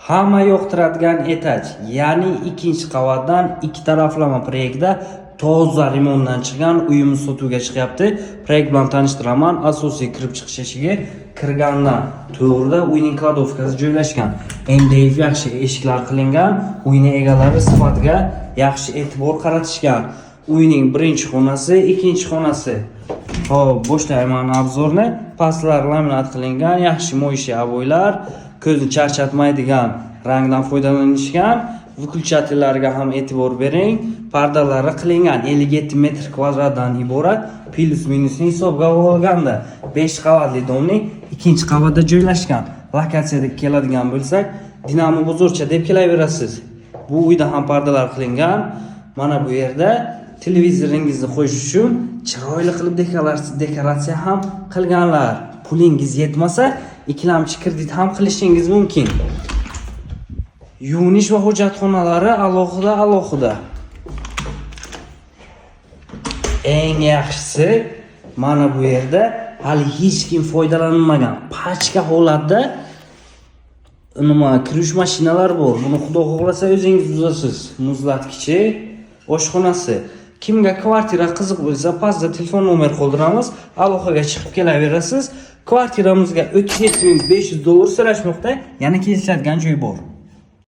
Hamma yoqtiradigan этаж, ya'ni ikkinchi qavatdan ikki taraflama proyektda toza remontdan chiqqan uyimiz sotuvga chiqyapti. Proyekt bilan tanishtiraman. Asosiy kirib chiqish eshigi, kirgandan to'g'rida uyning кладовка si joylashgan. MDF yaxshi eshiklar qilingan. Uyning egalari sifatga yaxshi e'tibor qaratishgan. Uyning birinchi xonasi, ikkinchi xonasi. Xo'p, boshlayman обзор ni. Pastlar laminat qilingan, yaxshi моющий обой lar, ko'zni charchatmaydigan rangdan foydalanishgan. Выключатель larga ham e'tibor bering. Pardalari qilingan, 57 metr kvadratdan iborat. Плюс minusni hisobga olganda 5 qavatli дом ning ikkinchi qavatda joylashgan. Lokatsiyada keladigan bo'lsak, Dinamo bozorcha deb kelaverasiz. Bu uyda ham pardalar qilingan. Mana bu yerda televizoringizni qo'yish uchun chiroyli qilib dekoratsiya ham qilganlar. Pulingiz yetmasa, ikkilamchi kredit ham qilishingiz mumkin. Yuvinish va hojatxonalari alohida alohida. Eng yaxshisi, mana bu yerda hali hech kim foydalanmagan pachka holatda nima kirish mashinalar bor. Buni, xudo xohlasa, o'zingiz buzasiz. Muzlatgichi, oshxonasi. Kimga kvartira qiziq bo'lsa, pastda telefon nomer qoldiramiz. Aloqaga chiqib kelaverasiz. Kvartiramizga 37 500 dollar so'rashmoqda. Yana kelishadigan joy bor.